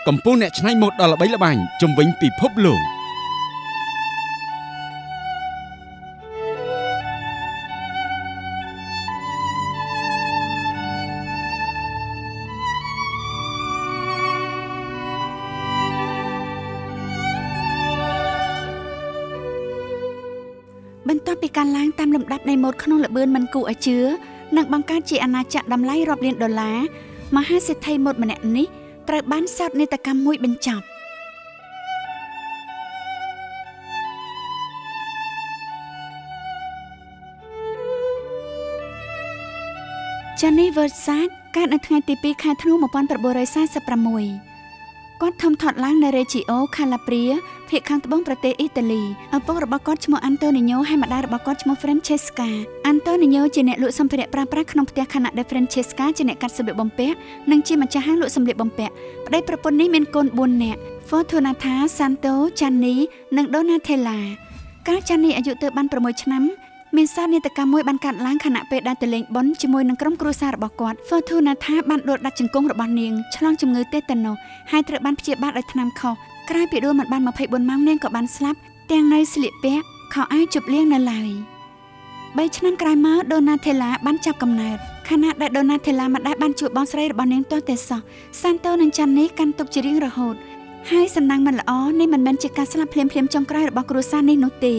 កំពូលអ្នកច្នៃម៉ូដដ៏ល្បីល្បាញជុំវិញពិភពលោក បន្ទាប់ពីការឡើងតាមលំដាប់នៃម៉ូដក្នុងល្បឿនមិនគួរឲ្យជឿនិងបង្កើតជាអាណាចក្រតម្លៃរាប់លានដុល្លារមហាសេដ្ឋីម៉ូដម្នាក់នេះត្រូវបានសោកនាដកម្មមួយបញ្ចប់ Gianni Versace កើតនៅថ្ងៃទី2ខែធ្នូ1946គាត់ធំធាត់ឡើងនៅ Reggio Calabria ភាគខាងត្បូងប្រទេសអ៊ីតាលីឪពុករបស់គាត់ឈ្មោះ Antonio ហើយម្ដាយរបស់គាត់ឈ្មោះ Francesca Antonio ជាអ្នកលក់សម្ភារៈប្រើប្រាស់ក្នុងផ្ទះខណៈដែល Francesca ជាអ្នកកាត់សម្លៀកបំពាក់និងជាម្ចាស់ហាងលក់សម្លៀកបំពាក់ប្តីប្រពន្ធនេះមានកូន4នាក់ Fortunata Santo Gianni និង Donatella កាល Gianni អាយុទើបបាន6ឆ្នាំមានសោកនាដកម្មមួយបានកើតឡើងខណៈពេលដែលទៅលេងបុណ្យជាមួយនឹងក្រុមគ្រួសាររបស់គាត់ Fortunata បានដួលដាច់ជង្គង់របស់នាងឆ្លងជំងឺតេតាណូសហើយត្រូវបានព្យាបាលដោយថ្នាំខុសក្រោយពីដួលមិនបាន24ម៉ោងនាងក៏បានស្លាប់ទាំងនៅស្លៀកពាក់ខោអាវជប់លៀងនៅឡើយ3ឆ្នាំក្រោយមក Donatella បានចាប់កំណើតខណៈដែល Donatella មិនដែលបានជួបបងស្រីរបស់នាងទាស់តែសោះ Santo និង Gianni កាន់ទុកជារៀងរហូតហើយសំណាងមិនល្អនេះមិនមែនជាការស្លាប់ភ្លាមៗចុងក្រោយរបស់គ្រួសារនេះនោះទេ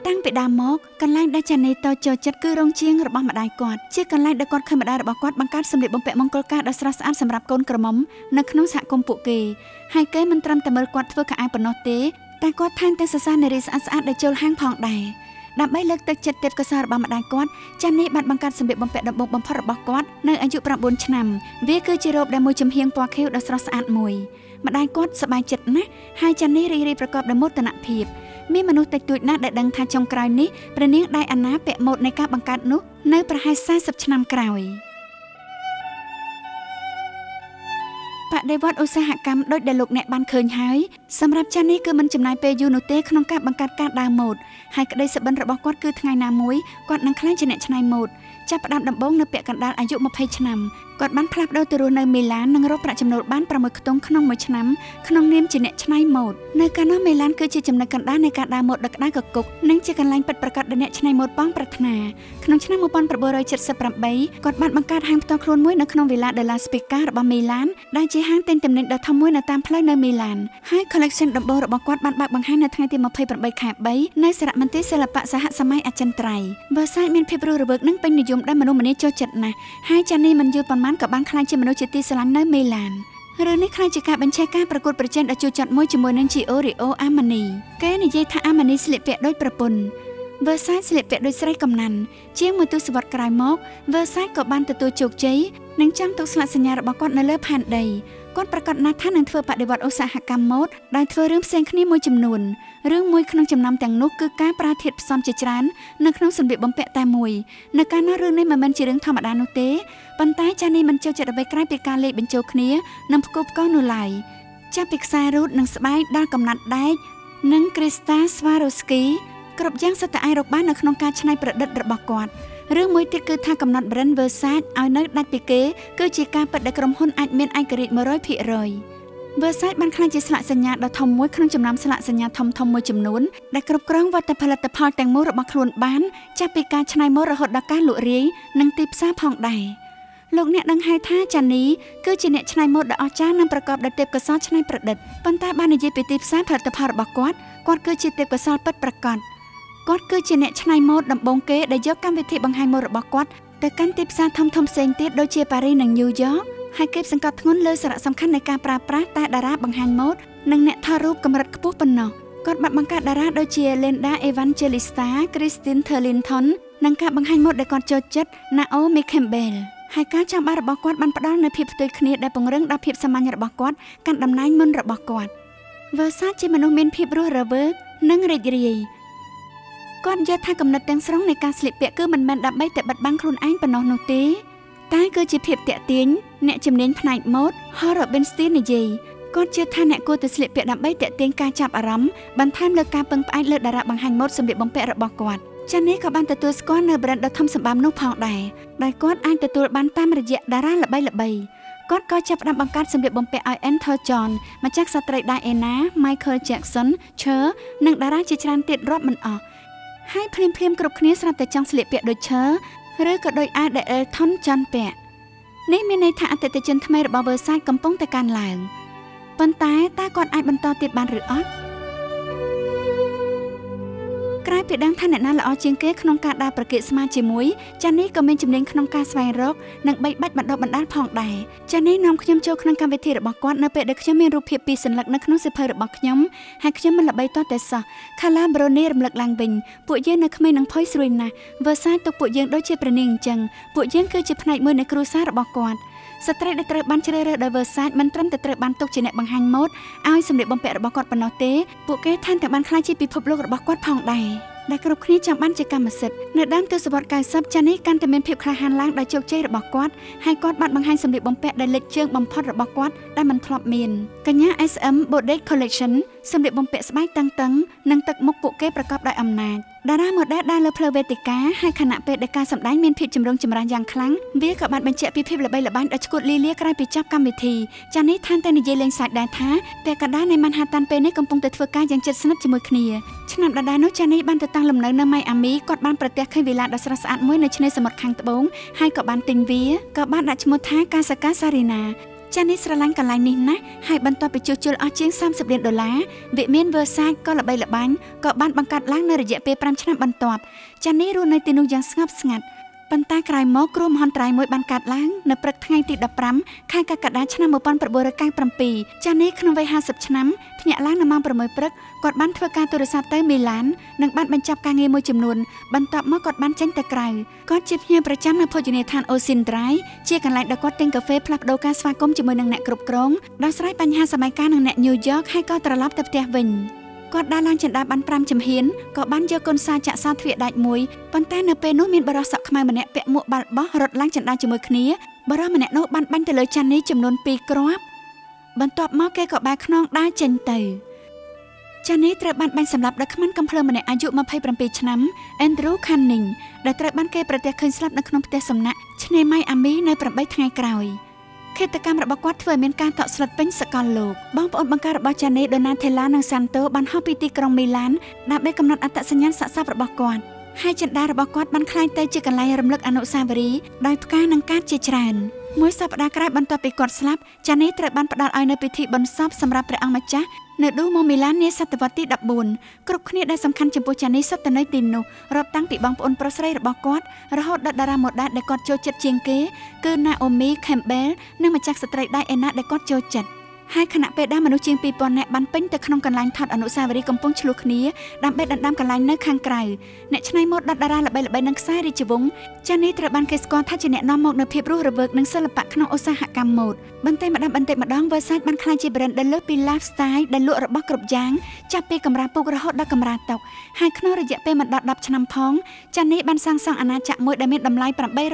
តាំងពីដើមមកកន្លែងដែល Gianni តចូលចិត្តគឺរោងជាងរបស់ម្ដាយគាត់ជាកន្លែងដែលគាត់ឃើញម្ដាយរបស់គាត់បង្កើតសម្លៀកបំពាក់មង្គលការដ៏ស្រស់ស្អាតសម្រាប់កូនក្រមុំនៅក្នុងសហគមន៍ពួកគេហើយគេមិនត្រឹមតែមើលគាត់ធ្វើខោអាវប៉ុណ្ណោះទេតែគាត់ថែមទាំងសរសើរនារីស្អាតៗដែលចូលហាងផងដែរដើម្បីលើកទឹកចិត្តទេពកោសល្យរបស់ម្ដាយគាត់ Gianni បានបង្កើតសម្លៀកបំពាក់ដំបូងបំផុតរបស់គាត់នៅអាយុ9ឆ្នាំវាគឺជារ៉ូបដែលមួយចំហៀងពណ៌ខៀវដ៏ស្រស់ស្អាតមួយម្ដាយគាត់សប្បាយចិត្តណាស់ហើយ Gianni រីករាយប្រកបដោយមោទនភាពមានមនុស្សតិចតួចណាស់ដែលដឹងថាចុងក្រោយនេះព្រះនាងដៃអាណាពាក់ម៉ូដនៃការបង្កើតនោះនៅប្រហែល40ឆ្នាំក្រោយបដិវត្តឧស្សាហកម្មដូចដែលលោកអ្នកបានឃើញហើយសម្រាប់ Gianni គឺមិនចំណាយពេលយូរនោះទេក្នុងការបង្កើតការដើរម៉ូដហើយក្តីសុបិនរបស់គាត់គឺថ្ងៃណាមួយគាត់នឹងក្លាយជាអ្នកច្នៃម៉ូដចាប់ផ្ដើមដំបូងនៅពាក់កណ្ដាលអាយុ20ឆ្នាំគាត់បានផ្លាស់ប្ដូរទៅរស់នៅមីឡាននិងរកប្រាក់ចំណូលបាន6ខ្ទង់ក្នុងមួយឆ្នាំក្នុងនាមជាអ្នកច្នៃម៉ូដនៅកាលនោះមីឡានគឺជាចំណុចកណ្ដាលនៃការដើរម៉ូដដ៏ក្តៅគគុកនិងជាកន្លែងពិតប្រាកដដែលអ្នកច្នៃម៉ូដប៉ងប្រាថ្នាក្នុងឆ្នាំ1978គាត់បានបង្កើតហាងផ្ទាល់ខ្លួនមួយនៅក្នុងវីឡាដេឡាស្ពីការបស់មីឡានដែលជាហាងទិញទំនិញដ៏ធំមួយនៅតាមផ្លូវនៅមីឡានហើយ collection ដំបូងរបស់គាត់បានបើកបង្ហាញនៅថ្ងៃទី28ខែ3នៅសារមន្ទីរសិល្បៈសហសម័យអចិន្ត្រៃយ៍ Versace មានភាពរស់រវើកនិងពេញនិយមដែលមនុស្សម្នាចូលចិត្តណាស់ហើយ Gianni មិនយូរប៉ុន្មានក៏បានក្លាយជាមនុស្សជាទីស្រឡាញ់នៅមីឡានរឿងនេះក្លាយជាការបញ្ឆេះការប្រកួតប្រជែងដ៏ជូរចត់មួយជាមួយនឹង Giorgio Armani គេនិយាយថា Armani ស្លៀកពាក់ដូចប្រពន្ធ Versace ស្លៀកពាក់ដូចស្រីកំណាន់ជាងមួយទសវត្សរ៍ក្រោយមក Versace ក៏បានទទួលជោគជ័យនិងចាំទុកស្លាកសញ្ញារបស់គាត់នៅលើផែនដីគាត់ប្រកាសណាស់ថានឹងធ្វើបដិវត្តឧស្សាហកម្មម៉ូដដែលធ្វើរឿងផ្សេងគ្នាមួយចំនួនរឿងមួយក្នុងចំណោមទាំងនោះគឺការប្រើធាតុផ្សំជាច្រើននៅក្នុងសម្លៀកបំពាក់តែមួយនៅកាលនោះរឿងនេះមិនមែនជារឿងធម្មតានោះទេប៉ុន្តែ Gianni មិនចូលចិត្តអ្វីក្រៅពីការលាយបញ្ចូលគ្នានិងផ្គូផ្គងនោះឡើយចាប់ពីខ្សែរ៉ូតនិងស្បែកដល់កំណាត់ដែកនិងគ្រីស្តាស្វារ៉ូស្គីគ្រប់យ៉ាងសុទ្ធតែអាចរកបាននៅក្នុងការច្នៃប្រឌិតរបស់គាត់រឿងមួយទៀតគឺថាកំណត់ brand Versace ឲ្យនៅដាច់ពីគេគឺជាការពិតដែលក្រុមហ៊ុនអាចមានឯករាជ្យ 100% Versace បានក្លាយជាស្លាកសញ្ញាដ៏ធំមួយក្នុងចំណោមស្លាកសញ្ញាធំៗមួយចំនួនដែលគ្រប់គ្រងវត្ថុផលិតផលទាំងមូលរបស់ខ្លួនបានចាប់ពីការច្នៃម៉ូដរហូតដល់ការលក់រាយនិងទីផ្សារផងដែរលោកអ្នកដឹងហើយថា Gianni គឺជាអ្នកច្នៃម៉ូដដ៏អស្ចារ្យនិងប្រកបដោយទេពកោសល្យច្នៃប្រឌិតប៉ុន្តែបាននិយាយពីទីផ្សារផលិតផលរបស់គាត់គាត់គឺជាទេពកោសល្យពិតប្រាកដគាត់គឺជាអ្នកច្នៃម៉ូដដំបូងគេដែលយកកម្មវិធីបង្ហាញម៉ូដរបស់គាត់ទៅកាន់ទីផ្សារធំៗផ្សេងទៀតដូចជាប៉ារីសនិងញូវយ៉កហើយគេសង្កត់ធ្ងន់លើសារៈសំខាន់នៃការប្រើប្រាស់តែតារាបង្ហាញម៉ូដនិងអ្នកថតរូបកម្រិតខ្ពស់ប៉ុណ្ណោះគាត់បានបង្កើតតារាដូចជា Linda Evangelista, Christine Turlington និងការបង្ហាញម៉ូដដែលគាត់ចូលចិត្ត Naomi Campbell ហើយការចង់បានរបស់គាត់បានផ្ដល់នូវភាពផ្ទុយគ្នាដែលពង្រឹងដល់ភាពសាមញ្ញរបស់គាត់កាន់តំណែងមុនរបស់គាត់ Versace ជាមនុស្សមានភាពរស់រវើកនិងរីករាយគាត់យល់ថាកំណត់ទាំងស្រុងនៃការស្លៀកពាក់គឺមិនមែនដើម្បីតែបិទបាំងខ្លួនឯងប៉ុណ្ណោះនោះទេតែគឺជាភាពទាក់ទាញអ្នកជំនាញផ្នែកម៉ូដ Hal Robinstein និយាយគាត់ជឿថាអ្នកគួរតែស្លៀកពាក់ដើម្បីទាក់ទាញការចាប់អារម្មណ៍បន្ថែមលើការពឹងផ្អែកលើតារាបង្ហាញម៉ូដសម្លៀកបំពាក់របស់គាត់ Gianni ក៏បានទទួលស្គាល់នៅ brand ដ៏ធំសម្បើមនោះផងដែរដែលគាត់អាចទទួលបានតាមរយៈតារាល្បីៗ គាត់ក៏ចាប់ផ្ដើមបង្កើតសម្លៀកបំពាក់ឲ្យ Elton John ម្ចាស់ស្ត្រី Diana, Michael Jackson, Cher និងតារាជាច្រើនទៀតរាប់មិនអស់ហើយភ្លាមៗគ្រប់គ្នាស្រាប់តែចង់ស្លៀកពាក់ដូច Cher ឬក៏ដូចអាវដែល Elton John ពាក់នេះមានន័យថាអតិថិជនថ្មីរបស់ Versace កំពុងតែកើនឡើងប៉ុន្តែតើគាត់អាចបន្តទៀតបានឬអត់ក្រៅពីដឹងថាអ្នកណាល្អជាងគេក្នុងការដើរប្រកៀកស្មាជាមួយចានីក៏មានជំនាញក្នុងការស្វែងរកនិងបីបាច់បណ្ដុះបណ្ដាលផងដែរចានីនាំខ្ញុំចូលក្នុងកម្មវិធីរបស់គាត់នៅពេលដែលខ្ញុំមានរូបភាពពីរសន្លឹកនៅក្នុងសៀវភៅរបស់ខ្ញុំហើយខ្ញុំមិនល្បីទាល់តែសោះខាឡាប្រូនីរំលឹកឡើងវិញពួកយើងនៅក្មេងនឹងផុយស្រួយណាស់ Versace ទុកពួកយើងដូចជាព្រះនាងអញ្ចឹងពួកយើងគឺជាផ្នែកមួយនៃគ្រួសាររបស់គាត់ស្ត្រីដែលត្រូវបានជ្រើសរើសដោយ Versace មិនត្រឹមតែត្រូវបានទុកជាអ្នកបង្ហាញម៉ូដឲ្យសម្លៀកបំពាក់របស់គាត់ប៉ុណ្ណោះទេពួកគេថែមទាំងបានក្លាយជាពិភពលោករបស់គាត់ផងដែរដែលគ្រប់គ្នាចង់បានជាកម្មសិទ្ធិនៅដើមទសវត្សរ៍90ចានីកាន់តែមានភាពក្លាហានឡើងដោយជោគជ័យរបស់គាត់ហើយគាត់បានបង្ហាញសម្លៀកបំពាក់ដែលលេចជើងបំផុតរបស់គាត់ដែលមិនធ្លាប់មានកញ្ញា SM Boutique Collection សម្លៀកបំពាក់ស្បែកតឹងៗនិងទឹកមុខពួកគេប្រកបដោយអំណាចតារាម៉ូដែលដើរលើផ្លូវវេទិកាហើយខណៈពេលដែលការសម្ដែងមានភាពចម្រូងចម្រាសយ៉ាងខ្លាំងវាក៏បានបញ្ជាក់ពីភាពល្បីល្បាញដ៏ឆ្កួតលីលាក្រោយពីចប់កម្មវិធីចានីថែមទាំងនិយាយលេងសើចដែរថាពាក់កណ្ដាលនៃម៉ាន់ហាតាន់ពេលនេះកំពុងតែធ្វើការយ៉ាងជិតស្និទ្ធជាមួយគ្នាឆ្នាំដដែលនោះចានីបានទៅតាំងលំនៅនៅម៉ៃអាមីគាត់បានប្រទះឃើញវីឡាដ៏ស្រស់ស្អាតមួយនៅឆ្នេរសមុទ្រខាងត្បូងហើយក៏បានទិញវាក៏បានដាក់ឈ្មោះថាកាសាកាសារីណាចានីស្រឡាញ់កន្លែងនេះណាស់ហើយបន្ទាប់ពីជួសជុលអស់ជាង30លានដុល្លារវិមាន Versace ក៏ល្បីល្បាញក៏បានបង្កើតឡើងនៅរយៈពេល5ឆ្នាំបន្ទាប់ចានីរស់នៅទីនោះយ៉ាងស្ងប់ស្ងាត់ប៉ុន្តែក្រោយមកគ្រោះមហន្តរាយមួយបានកើតឡើងនៅព្រឹកថ្ងៃទី15ខែកក្កដាឆ្នាំ1997ចានីក្នុងវ័យ50ឆ្នាំភ្ញាក់ឡើងនៅម៉ោង6ព្រឹកគាត់បានធ្វើការទូរស័ព្ទទៅមីឡាននិងបានបញ្ចប់ការងារមួយចំនួនបន្ទាប់មកគាត់បានចេញទៅក្រៅគាត់ជាភ្ញៀវប្រចាំនៅភោជនីយដ្ឋានអូស៊ីនដ្រាយជាកន្លែងដែលគាត់ទិញកាហ្វេផ្លាស់ប្ដូរការស្វាគមន៍ជាមួយនឹងអ្នកគ្រប់គ្រងដោះស្រាយបញ្ហាសម័យកាលនឹងអ្នកញូវយ៉កហើយក៏ត្រឡប់ទៅផ្ទះវិញគាត់ដើរឡើងជណ្ដើរបាន5ជំហានក៏បានយកកូនសាចាក់សោទ្វារដាច់មួយប៉ុន្តែនៅពេលនោះមានបុរសសក់ខ្មៅម្នាក់ពាក់មួកបាល់បោះរត់ឡើងជណ្ដើរជាមួយគ្នាបុរសម្នាក់នោះបានបាញ់ទៅលើចានីចំនួន2គ្រាប់បន្ទាប់មកគេក៏បែរខ្នងដើរចេញទៅចានីត្រូវបានបាញ់សម្លាប់ដោយខ្មាន់កាំភ្លើងម្នាក់អាយុ27ឆ្នាំ Andrew Canning ដែលត្រូវបានគេប្រទះឃើញស្លាប់នៅក្នុងផ្ទះសំណាក់ឆ្នេរម៉ៃអាមីនៅ8ថ្ងៃក្រោយឃាតកម្មរបស់គាត់ធ្វើឲ្យមានការតក់ស្លុតពេញសកលលោកបងប្អូនបង្កើតរបស់ចានីដូណាថេឡានិងសាន់តូបានហោះពីទីក្រុងមីឡានដើម្បីកំណត់អត្តសញ្ញាណសាកសពរបស់គាត់ហើយចិន្តារបស់គាត់បានក្លាយទៅជាកន្លែងរំលឹកអនុស្សាវរីយ៍ដោយផ្កានិងកាតជាច្រើនមួយសប្តាហ៍ក្រោយបន្ទាប់ពីគាត់ស្លាប់ចានីត្រូវបានផ្ដល់ឲ្យនៅពិធីបុណ្យសពសម្រាប់ព្រះអង្គម្ចាស់នៅឌូម៉ូមីឡាននាសតវត្សទី14គ្រប់គ្នាដែលសំខាន់ចំពោះចានីសុទ្ធតែនៅទីនោះរាប់តាំងពីបងប្អូនប្រុសស្រីរបស់គាត់រហូតដល់តារាម៉ូដែលដែលគាត់ចូលចិត្តជាងគេគឺណាអូមីខេមបែលនិងម្ចាស់ស្ត្រីដៃអេណាដែលគាត់ចូលចិត្តហើយខណៈពេលដែលមនុស្សជាង2000នាក់បានពេញទៅក្នុងកន្លែងថតអនុស្សាវរីយ៍កំពុងឆ្លោះគ្នាដើម្បីដណ្ដើមកន្លែងនៅខាងក្រៅអ្នកច្នៃម៉ូដដល់តារាល្បីៗនិងខ្សែរាជវង្សចានីត្រូវបានគេស្គាល់ថាជាអ្នកនាំមកនូវភាពរស់រវើកនិងសិល្បៈក្នុងឧស្សាហកម្មម៉ូដបន្តិចម្ដង Versace បានក្លាយជា brand ដែលលើសពី lifestyle ដែលលក់របស់គ្រប់យ៉ាងចាប់ពីកម្រាលពូករហូតដល់កម្រាលតុហើយក្នុងរយៈពេលមិនដល់10ឆ្នាំផងចានីបានសាងសង់អាណាចក្រមួយដែលមានតម្លៃ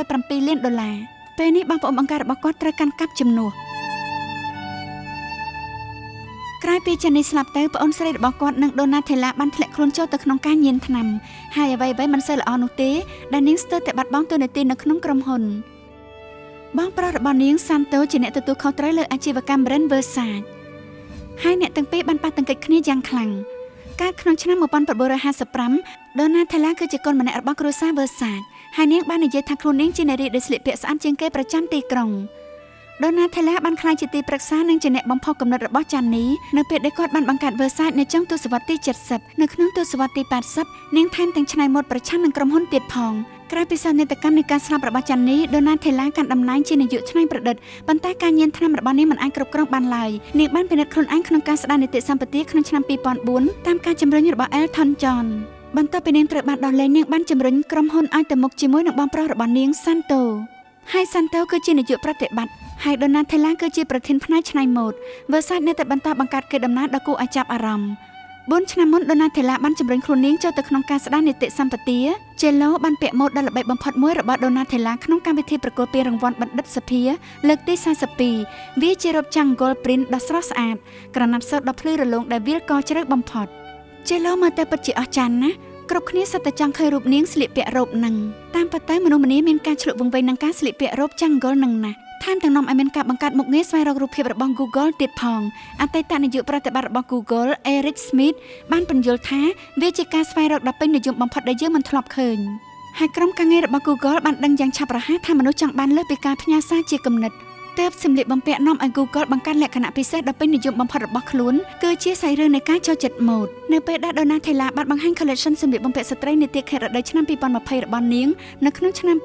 807លានដុល្លារពេលនេះបងប្អូនបង្កើតរបស់គាត់ត្រូវកាន់កាប់ជំនួសក្រោយពីចានីស្លាប់ទៅប្អូនស្រីរបស់គាត់និងដូណាថេឡាបានធ្លាក់ខ្លួនចូលទៅក្នុងការញៀនថ្នាំហើយអ្វីៗមិនសូវល្អនោះទេដែលនាងស្ទើរតែបាត់បង់តួនាទីនៅក្នុងក្រុមហ៊ុនបងប្រុសរបស់នាងសាន់តូជាអ្នកទទួលខុសត្រូវលើអាជីវកម្ម Brand Versace ហើយអ្នកទាំងពីរបានប៉ះទង្គិចគ្នាយ៉ាងខ្លាំងកាលក្នុងឆ្នាំ1955ដូណាថេឡាគឺជាកូនម្នាក់របស់គ្រួសារ Versace ហើយនាងបាននិយាយថាខ្លួននាងជានារីដែលស្លៀកពាក់ស្អាតជាងគេប្រចាំទីក្រុងដូណាថេឡាបានក្លាយជាទីប្រឹក្សានិងជាអ្នកបំផុសគំនិតរបស់ចានីនៅពេលដែលគាត់បានបង្កើត Versace នៅចុងទសវត្សរ៍ទី70នៅក្នុងទសវត្សរ៍ទី80នាងថែមទាំងច្នៃម៉ូដប្រឆាំងនឹងក្រុមហ៊ុនទៀតផងក្រៅពីសោកនាដកម្មនៃការស្លាប់របស់ចានីដូណាថេឡាកាន់តំណែងជានាយកច្នៃប្រឌិតប៉ុន្តែការញៀនថ្នាំរបស់នាងមិនអាចគ្រប់គ្រងបានឡើយនាងបានពិនិត្យខ្លួនឯងក្នុងការស្ដារនីតិសម្បទាក្នុងឆ្នាំ2004តាមការជំរុញរបស់ Elton John បន្ទាប់ពីនាងត្រូវបានដោះលែងនាងបានជំរុញក្រុមហ៊ុនឲ្យទៅមុខជាមួយនឹងបងប្រុសរបស់នាងសាន់តូហើយសាន់តូគឺជានាយកប្រតិបត្តិហើយដូណាថេឡាគឺជាប្រធានផ្នែកច្នៃម៉ូដ Versace នៅតែបន្តបង្កើតកេរដំណែលដ៏គួរឲ្យចាប់អារម្មណ៍4ឆ្នាំមុនដូណាថេឡាបានជំរុញខ្លួននាងចូលទៅក្នុងការស្ដារនីតិសម្បទាជេឡូបានពាក់ម៉ូដដ៏ល្បីបំផុតមួយរបស់ដូណាថេឡាក្នុងកម្មវិធីប្រគល់ពានរង្វាន់បណ្ឌិតសភាលើកទី42វាជារ៉ូប Jungle Print ដ៏ស្រស់ស្អាតក្រណាត់សូត្រដ៏ភ្លឺរលោងដែលវាលកជ្រៅបំផុតជេឡូមើលទៅពិតជាអស្ចារ្យណាស់គ្រប់គ្នាសុទ្ធតែចង់ឃើញរូបនាងស្លៀកពាក់រ៉ូបនឹងតាមពិតទៅមនុស្សម្នាមានការឆ្លក់វង្វេងនឹងការស្លៀកពាក់រ៉ូប Jungle នឹងណាស់ ថែមទាំងនាំឲ្យមានការបង្កើតមុខងារស្វែងរករូបភាពរបស់ Google ទៀតផងអតីតនាយកប្រតិបត្តិរបស់ Google Eric Schmidt បានពន្យល់ថាវាជាការស្វែងរកដ៏ពេញនិយមបំផុតដែលយើងមិនធ្លាប់ឃើញហើយក្រុមការងាររបស់ Google បានដឹងយ៉ាងឆាប់រហ័សថាមនុស្សចង់បានលើសពីការផ្ញើសារជាគំនិតទើបសម្លៀកបំពាក់នាំឲ្យ Google បង្កើតលក្ខណៈពិសេសដ៏ពេញនិយមបំផុតរបស់ខ្លួនគឺជាសាច់រឿងនៃការចូលចិត្តម៉ូដនៅពេលដែល Donatella បានបង្ហាញ collection សម្លៀកបំពាក់ស្ត្រីនាទីខេត្តរដូវឆ្នាំ2020របស់នាងនៅក្នុងឆ្នាំ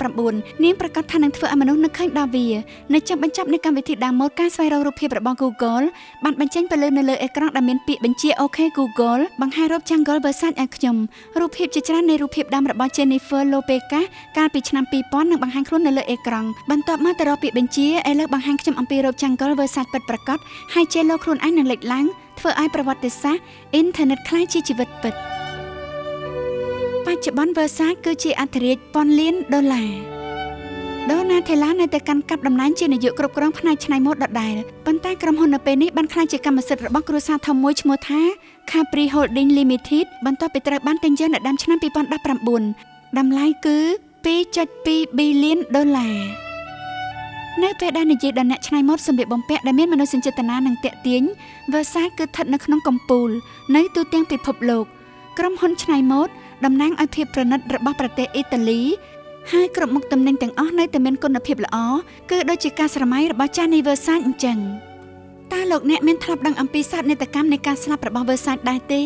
2019នាងប្រកាសថានឹងធ្វើឲ្យមនុស្សនឹកឃើញដល់វានៅចុងបញ្ចប់នៃកម្មវិធីដើមម៉ូដការស្វែងរករូបភាពរបស់ Google បានបញ្ចេញពន្លឺនៅលើអេក្រង់ដែលមានពាក្យបញ្ជា OK Google បង្ហាញរូប Jungle Versace ឲ្យខ្ញុំរូបភាពជាច្រើននៃរូបភាពដើមរបស់ Jennifer Lopez កាលពីឆ្នាំ2000នឹងបង្ហាញខ្លួននៅលើអេក្រង់បន្ទាប់មកទៅរកពាក្យបញ្ជាឥឡូវបង្ហាញខ្ញុំអំពីរូប Jungle Versace ពិតប្រាកដហើយជេឡូខ្លួនឯងនឹងលេចឡើងធ្វើឲ្យប្រវត្តិសាស្ត្រអ៊ីនធឺណិតក្លាយជាជីវិតពិតបច្ចុប្បន្ន Versace គឺជាអធិរាជពាន់លានដុល្លារ Donatella នៅតែកាន់កាប់តំណែងជានាយកគ្រប់គ្រងផ្នែកច្នៃម៉ូដដដែលប៉ុន្តែក្រុមហ៊ុននៅពេលនេះបានក្លាយជាកម្មសិទ្ធិរបស់គ្រួសារធំមួយឈ្មោះថា Capri Holding Limited បន្ទាប់ពីត្រូវបានទិញយកនៅដើមឆ្នាំ2019តម្លៃគឺ 2.2 ប៊ីលានដុល្លារនៅពេលដែលនិយាយដល់អ្នកច្នៃម៉ូដសម្លៀកបំពាក់ដែលមានមនោសញ្ចេតនានិងទាក់ទាញ Versace គឺស្ថិតនៅក្នុងកំពូលនៅទូទាំងពិភពលោកក្រុមហ៊ុនច្នៃម៉ូដតំណាងឲ្យភាពប្រណិតរបស់ប្រទេសអ៊ីតាលីហើយគ្រប់មុខទំនិញទាំងអស់នៅតែមានគុណភាពល្អគឺដូចជាការស្រមៃរបស់ Gianni Versace អញ្ចឹងតើលោកអ្នកមានធ្លាប់ដឹងអំពីសោកនាដកម្មនៃការស្លាប់របស់ Versace ដែរទេ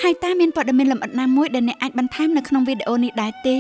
ហើយតើមានព័ត៌មានលម្អិតណាមួយដែលអ្នកអាចបន្ថែមនៅក្នុងវីដេអូនេះដែរទេ?